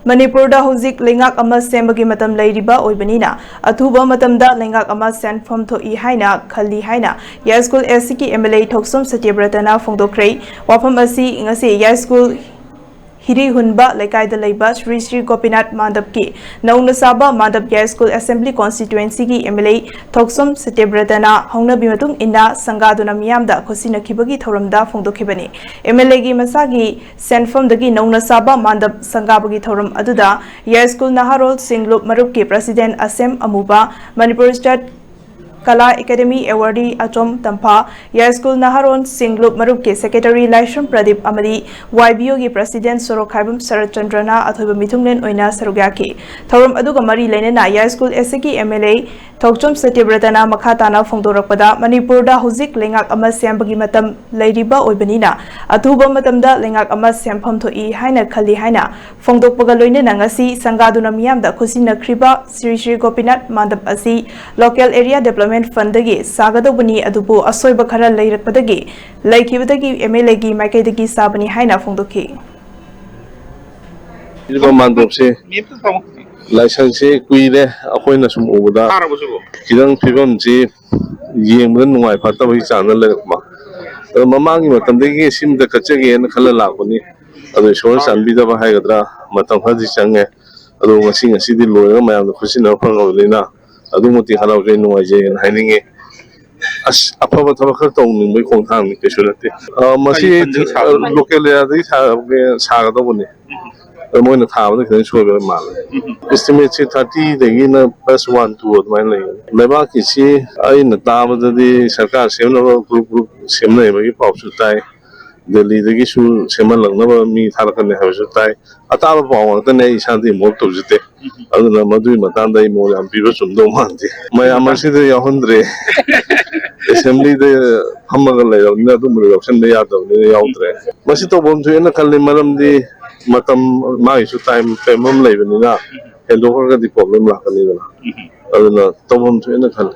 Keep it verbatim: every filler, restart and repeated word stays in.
ꯃꯅꯤꯄꯨꯔꯗ ꯍꯧꯖꯤꯛ ꯂꯩꯉꯥꯛ ꯑꯃ ꯁꯦꯝꯕꯒꯤ ꯃꯇꯝ ꯂꯩꯔꯤꯕ ꯑꯣꯏꯕꯅꯤꯅ, ꯑꯊꯨꯕ ꯃꯇꯝꯗ ꯂꯩꯉꯥꯛ ꯑꯃ ꯁꯦꯝꯐꯝ ꯊꯣꯛꯏ ꯍꯥꯏꯅ ꯈꯜꯂꯤ ꯍꯥꯏꯅ ꯌꯥꯏꯁ꯭ꯀꯨꯜ ꯑꯦꯁ ꯁꯤꯒꯤ ꯑꯦꯝ ꯑꯦꯜ ꯑꯦ ꯊꯣꯛꯆꯣꯝ ꯁꯇ꯭ꯌꯕ꯭ꯔꯇꯅ ꯐꯣꯡꯗꯣꯛꯈ꯭ꯔꯦ꯫ ꯋꯥꯐꯝ ꯑꯁꯤ ꯉꯁꯤ ꯌꯥꯏꯁ꯭ꯀꯨꯜ ꯍꯤꯔꯤꯍꯨꯟꯕ ꯂꯩꯀꯥꯏꯗ ꯂꯩꯕ ꯁ꯭ꯔꯤ ꯁ꯭ꯔꯤ ꯒꯣꯄꯤꯅꯥꯊ ꯃꯥꯟꯗꯞꯀꯤ ꯅꯧꯅ ꯁꯥꯕ mandap ꯌꯥꯏꯁ꯭ꯀꯨꯜ assembly ꯀꯣꯟꯁꯇꯤꯇ꯭ꯋꯦꯟꯁꯤꯒꯤ M L A ꯊꯣꯛꯆꯣꯝ ꯁꯇ꯭ꯌꯕ꯭ꯔꯇꯅ ꯍꯧꯅꯕꯤ ꯃꯇꯨꯡ ꯏꯟꯅ ꯁꯪꯒꯥꯗꯨꯅ ꯃꯤꯌꯥꯝꯗ ꯈꯨꯠꯁꯤꯟꯅꯈꯤꯕꯒꯤ ꯊꯧꯔꯝꯗ ꯐꯣꯡꯗꯣꯛꯈꯤꯕꯅꯤ꯫ ꯑꯦꯝ ꯑꯦꯜ ꯑꯦꯒꯤ ꯃꯁꯥꯒꯤ ꯁꯦꯟꯐꯝꯗꯒꯤ ꯅꯧꯅ ꯁꯥꯕ ꯃꯥꯟꯗꯞ ꯁꯪꯒꯥꯕꯒꯤ ꯊꯧꯔꯝ ꯑꯗꯨꯗ ꯌꯥꯏꯁ꯭ꯀꯨꯜ ꯅꯍꯥꯔꯣꯜꯁꯤꯡ ꯂꯨꯞ ꯃꯔꯨꯞꯀꯤ ꯄ꯭ꯔꯁꯤꯗꯦꯟ ꯑꯁꯦꯝ ꯑꯃꯨꯕ, ꯃꯅꯤꯄꯨꯔ ꯁ꯭ꯇꯦꯠ ꯀꯂꯥ ꯑꯦꯀꯥꯗꯦꯃꯤ ꯑꯦꯋꯥꯔꯗꯤ ꯑꯆꯣꯝ ꯇꯝꯐꯥ, ꯌꯥꯏꯁ꯭ꯀꯨꯜ ꯅꯍꯥꯔꯣꯜꯁꯤꯡ ꯂꯨꯞ ꯃꯔꯨꯞꯀꯤ ꯁꯦꯀ꯭ꯔꯦꯇꯔꯤ ꯂꯥꯏꯁ꯭ꯔꯝ ꯄ꯭ꯔꯗꯤꯞ ꯑꯃꯗꯤ ꯋꯥꯏ ꯕꯤ ꯑꯣꯒꯤ ꯄ꯭ꯔꯁꯤꯗꯦꯟ ꯁꯣꯔꯣꯛꯈꯥꯏꯕꯝ ꯁꯔꯠ ꯆꯟꯗ꯭ꯔꯅ ꯑꯊꯣꯏꯕ ꯃꯤꯊꯨꯡꯂꯦꯟ ꯑꯣꯏꯅ ꯁꯔꯨꯛ ꯌꯥꯈꯤ꯫ ꯊꯧꯔꯝ ꯑꯗꯨꯒ ꯃꯔꯤ ꯂꯩꯅꯅ ꯌꯥꯏꯁ꯭ꯀꯨꯜ ꯑꯦꯁ ꯁꯤꯒꯤ ꯑꯦꯝ ꯑꯦꯜ ꯑꯦ ꯊꯣꯛꯆꯣꯝ ꯁꯇ꯭ꯌꯕ꯭ꯔꯇꯅ ꯃꯈꯥ ꯇꯥꯅ ꯐꯣꯡꯗꯣꯔꯛꯄꯗ, ꯃꯅꯤꯄꯨꯔꯗ ꯍꯧꯖꯤꯛ ꯂꯩꯉꯥꯛ ꯑꯃ ꯁꯦꯝꯕꯒꯤ ꯃꯇꯝ ꯂꯩꯔꯤꯕ ꯑꯣꯏꯕꯅꯤꯅ, ꯑꯊꯨꯕ ꯃꯇꯝꯗ ꯂꯩꯉꯥꯛ ꯑꯃ ꯁꯦꯝꯐꯝ ꯊꯣꯛꯏ ꯍꯥꯏꯅ ꯈꯜꯂꯤ ꯍꯥꯏꯅ ꯐꯣꯡꯗꯣꯛꯄꯒ ꯂꯣꯏꯅꯅ ꯉꯁꯤ ꯁꯪꯒꯥꯗꯨꯅ ꯃꯤꯌꯥꯝꯗ ꯈꯨꯠꯁꯤꯟꯅꯈ꯭ꯔꯤꯕ ꯁ꯭ꯔꯤ ꯁ꯭ꯔꯤ ꯒꯣꯄꯤꯅꯥꯊ ꯃꯥꯟꯗꯞ ꯑꯁꯤ ꯂꯣꯀꯦꯜ ꯑꯦꯔꯤꯌꯥ ꯗꯦꯕꯂꯞꯃꯦꯟꯠ ꯐꯟꯗꯒꯤ ꯁꯥꯒꯗꯧꯕꯅꯤ, ꯑꯗꯨꯕꯨ ꯑꯁꯣꯏꯕ ꯈꯔ ꯂꯩꯔꯛꯄꯗꯒꯤ ꯂꯩꯈꯤꯕꯗꯒꯤ ꯑꯦꯝ ꯑꯦꯜ ꯑꯦꯒꯤ ꯃꯥꯏꯀꯩꯗꯒꯤ ꯁꯥꯕꯅꯤ ꯍꯥꯏꯅ ꯐꯣꯡꯗꯣꯛꯈꯤ꯫ ꯄꯤꯔꯤꯕ ꯃꯥꯟꯗꯣꯞꯁꯦ, ꯂꯥꯏꯁꯪꯁꯦ ꯀꯨꯏꯔꯦ ꯑꯩꯈꯣꯏꯅ ꯁꯨꯝ ꯎꯕꯗ ꯈꯤꯇꯪ ꯐꯤꯕꯝꯁꯤ ꯌꯦꯡꯕꯗ ꯅꯨꯡꯉꯥꯏ ꯐꯠꯇꯕꯒꯤ ꯆꯥꯡꯗ ꯂꯩꯔꯛꯄ꯫ ꯑꯗꯣ ꯃꯃꯥꯡꯒꯤ ꯃꯇꯝꯗꯒꯤ ꯁꯤꯝꯇ ꯀꯠꯆꯒꯦꯅ ꯈꯜꯂ ꯂꯥꯛꯄꯅꯤ꯫ ꯑꯗꯣ ꯏꯁꯣꯔꯅ ꯆꯥꯟꯕꯤꯗꯕ ꯍꯥꯏꯒꯗ꯭ꯔꯥ, ꯃꯇꯝ ꯈꯔꯗꯤ ꯆꯪꯉꯦ꯫ ꯑꯗꯣ ꯉꯁꯤ ꯉꯁꯤꯗꯤ ꯂꯣꯏꯔꯒ ꯃꯌꯥꯝꯅ ꯈꯨꯠꯁꯤꯟꯅꯕ ꯐꯪꯉꯕꯅꯤꯅ ꯑꯗꯨꯛꯃꯛꯇꯤ ꯍꯔꯥꯎꯖꯩ, ꯅꯨꯡꯉꯥꯏꯖꯩꯅ ꯍꯥꯏꯅꯤꯡꯉꯤ꯫ ꯑꯁ, ꯑꯐꯕ ꯊꯕꯛ ꯈꯔ ꯇꯧꯅꯤꯡꯕꯒꯤ ꯈꯣꯡꯊꯥꯡꯅꯤ, ꯀꯩꯁꯨ ꯅꯠꯇꯦ꯫ ꯑ, ꯃꯁꯤ ꯀꯔꯤ ꯐꯟꯗꯤꯡ ꯁꯥꯕꯅꯣ? ꯂꯣꯀꯦꯜ ꯑꯦꯔꯤꯌꯥꯗꯒꯤ ꯁꯥ-, ꯁꯥꯒꯗꯧꯕꯅꯤ꯫ ꯑꯗꯣ ꯃꯣꯏꯅ ꯊꯥꯕꯗ ꯈꯤꯇꯪ ꯁꯣꯏꯕ ꯃꯥꯜꯂꯦ꯫ ꯎꯝ꯫ ꯑꯦꯁꯇꯤꯃꯦꯠꯁꯤ ꯊꯥꯔꯇꯤꯗꯒꯤꯅ ꯄ꯭ꯂꯁ ꯋꯥꯟ ꯇꯨ ꯑꯗꯨꯃꯥꯏꯅ ꯂꯩꯒꯅꯤ꯫ ꯂꯩꯕꯥꯛꯀꯤꯁꯤ ꯑꯩꯅ ꯇꯥꯕꯗꯗꯤ ꯁꯔꯀꯥꯔ ꯁꯦꯝꯅꯕ ꯒ꯭ꯔꯨꯞ ꯒ꯭ꯔꯨꯞ ꯁꯦꯝꯅꯩꯕꯒꯤ ꯄꯥꯎꯁꯨ ꯇꯥꯏ꯫ ꯗꯦꯜꯂꯤꯗꯒꯤꯁꯨ ꯁꯦꯝꯍꯜꯂꯛꯅꯕ ꯃꯤ ꯊꯥꯔꯛꯀꯅꯤ ꯍꯥꯏꯕꯁꯨ ꯇꯥꯏ꯫ ꯑꯇꯥꯕ ꯄꯥꯎ ꯉꯥꯛꯇꯅꯦ, ꯑꯩ ꯏꯁꯥꯗꯤ ꯏꯟꯚꯣꯜꯕ ꯇꯧꯖꯗꯦ꯫ ꯑꯗꯨꯅ ꯃꯗꯨꯒꯤ ꯃꯇꯥꯡꯗ ꯑꯩ ꯃꯣꯠ ꯌꯥꯝ ꯄꯤꯕ ꯆꯨꯝꯗꯧ ꯃꯥꯟꯗꯦ꯫ ꯃꯌꯥꯝ ꯑꯁꯤꯗ ꯌꯥꯎꯍꯟꯗ꯭ꯔꯦ꯫ ꯑꯦꯁꯦꯝꯕ꯭ꯂꯤꯗ ꯐꯝꯃꯒ ꯂꯩꯔꯕꯅꯤꯅ ꯑꯗꯨꯝꯕꯗꯣ ꯌꯥꯎꯁꯟꯕ ꯌꯥꯗꯕꯅꯤꯅ ꯌꯥꯎꯗ꯭ꯔꯦ꯫ ꯃꯁꯤ ꯇꯧꯐꯝ ꯊꯣꯛꯑꯦꯅ ꯈꯜꯂꯤ, ꯃꯔꯝꯗꯤ ꯃꯇꯝ ꯃꯥꯒꯤꯁꯨ ꯇꯥꯏꯝ ꯐ꯭ꯔꯦꯝ ꯑꯃ ꯂꯩꯕꯅꯤꯅ ꯍꯦꯟꯗꯣꯛꯈ꯭ꯔꯒꯗꯤ ꯄ꯭ꯔꯣꯕ꯭ꯂꯦꯝ ꯂꯥꯛꯀꯅꯤꯗꯅ꯫ ꯑꯗꯨꯅ ꯇꯧꯐꯝ ꯊꯣꯛꯑꯦꯅ ꯈꯜꯂꯤ꯫